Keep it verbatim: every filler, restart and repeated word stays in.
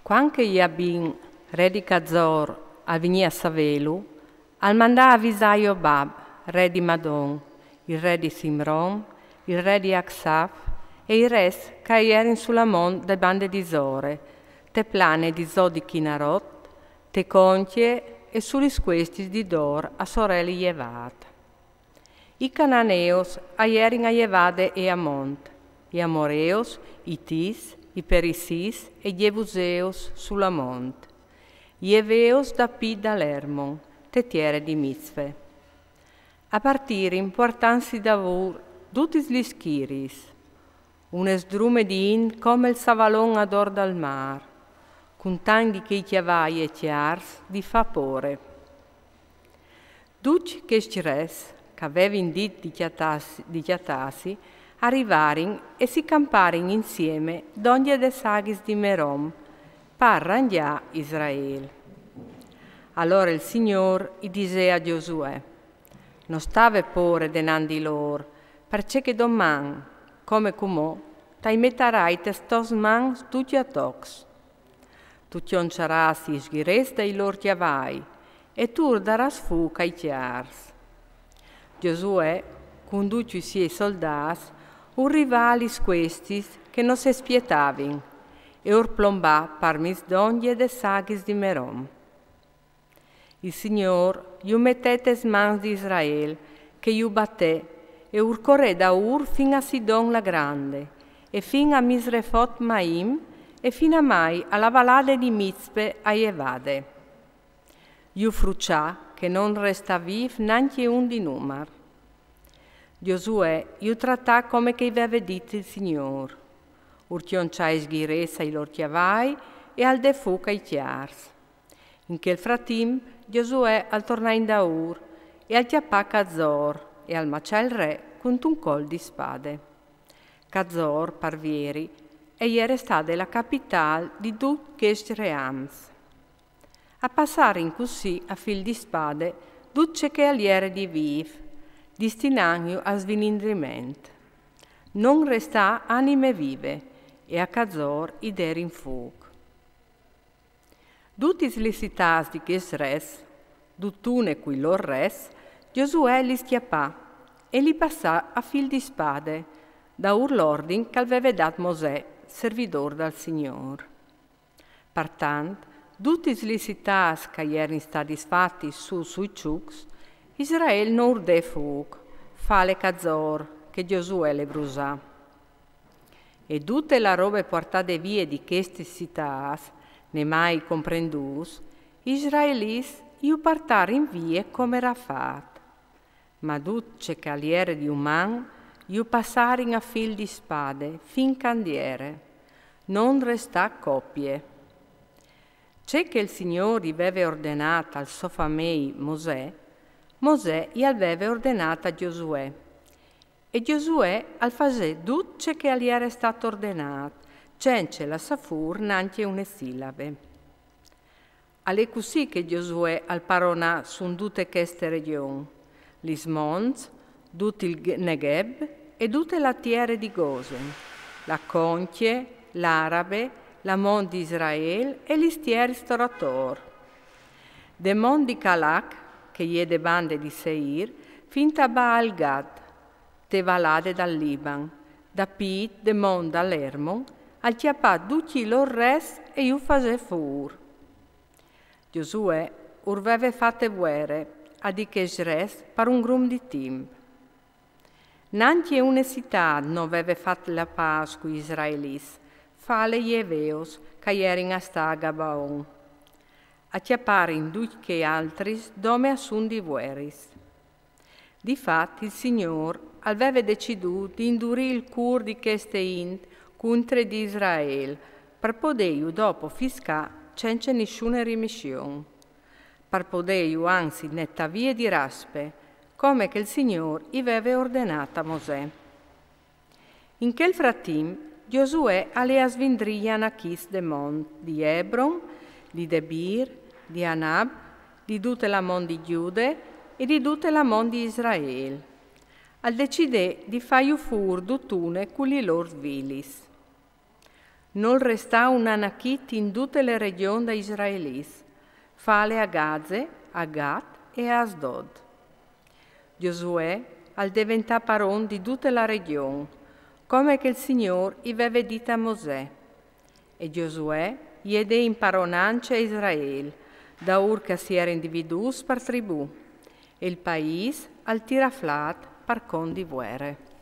Cuant che Jabin, re di Cazor, al vignì a savelu, al mandà a visâ Jobab, re di Madon, il re di Simron, il re di Acsaf e i res che a jerin su la mont de bande di Zore, te plane di zó di Chinarot, te conchie e su lis cuestis di Dor a sorele jevât. I cananeos a jerin a jevade e a mont, i amoreos, i itìs, i perisìs e i jevuseos su la mont, i eveos dapì dal Ermon, te tiere di Mizpe. A partirin puartantsi daûr dutis lis chiriis, une sdrume di int come il savalon ador dal mâr, cun tant di chei cjavai e cjars di fâ pôre. Ducj chescj res, che a vevin dit di cjatâsi, di cjatâsi, a rivarin e si camparin insieme dongje des aghis di Merom, par rangjâ Israel. Alore il Signôr i disè a Gjosuè: No stâ vê pôre denant di lôr, parcè che doman, come cumò, tai metarai tes tôs mans ducj atocs. Tu cjonçarâs i sghirets dai lôr cjavai e tu ur darâs fûc ai cjars. Gjosuè, cun ducj i siei soldâts, ur rivà a lis cuestis che no si spietavin e ur plombà par mieç dongje des aghis di Merom. Il Signôr ju metè tes mans di Israel, che ju batè, e ur corè daûr fin a Sidon la Grande, e fin a Misrefot Maim, e finamai a la valade di Mizpe a jevade. Ju fruçà che no restà vîf nancje un di numar. Gjosuè ju tratà come che i veve dit il Signôr. Ur cjonçà i sghirets ai lôr cjavai e al dè fûc ai cjars. In chel fratimp, Gjosuè al tornà indaûr e al cjapà Cazor e al maçà il re cuntun colp di spade. Cazor, par vieri, e jere stade la capitâl di ducj chescj reams. A passarin cussì a fîl di spade dut ce che al jere di vîf, distinantju al svilindriment. No restà anime vive, e a Cazor i derin fûc. Dutis lis citâts di chescj res, dutune cui lôr res, Gjosuè lis cjapà e li passà a fîl di spade, daûr l'ordin che al veve dât Mosè, servidôr dal Signôr. Partant, dutis lis citâts che a jerin stadis fatis sù sui çucs, Israel no ur dè fûc, fale Cazor, che Gjosuè le brusà. E dute la robe puartade vie di chestis citâts, nemai i comprendûts, i israelits ju puartarin vie come rafât. Ma dut ce che al jere di uman ju passarin a fîl di spade fin ch'a 'nd jere. No restà copie. Ce che il Signôr i veve ordenât al so famei Mosè, Mosè i al veve ordenât a Gjosuè. E Gjosuè al fasè dut ce che al jere stât ordenât, cence lassâ fûr nancje une silabe. Al è cussì che Gjosuè al paronà sù dute cheste regjon, lis monts, dut il Ghe-, Negheb e dute la tiere di Gosen, la conchie, l'Arabe, la mont di Israel e lis tieris tor ator. De mont di Calac, che je de bande di Seir, fin ta Baal Gad, te valade dal Liban, dapît de mont dal Ermon, al cjapà ducj i lôr res e ju fasè fûr. Gjosuè ur veve fate vuere a di chescj res par un grum di timp. Nancje une citât no veve fat la pâs cui israelits, fale i eveos ch'a jerin a stâ a Gabaon. A cjaparin ducj chei altris dome a sun di vueris. Di fat, il Signôr al veve decidût di indurî il cûr di cheste int cuintri di Israel, par podêju dopo fiscâ cence nisciune rimission, par podêju anzit netâ vie di raspe, come che il Signôr i veve ordenât a Mosè. In chel fratimp, Gjosuè al è a svindrî i Anachics de mont di Ebron, di Debir, di Anab, di dute la mont di Gjude e di dute la mont di Israel. Al decidè di fâju fûr dutune cu lis lôr vilis. Nol restà un anachit in dute le region da Israelits, fale a Gaze, a Gat e a Asdod. Giosuè al deventà paron di dute la region, come che il Signôr i veve dit a Mosè. E Giosuè i è dé in paronance a Israel, daur che a si erin dividûts par tribù, e il paîs al tirà flât par cont di vuere.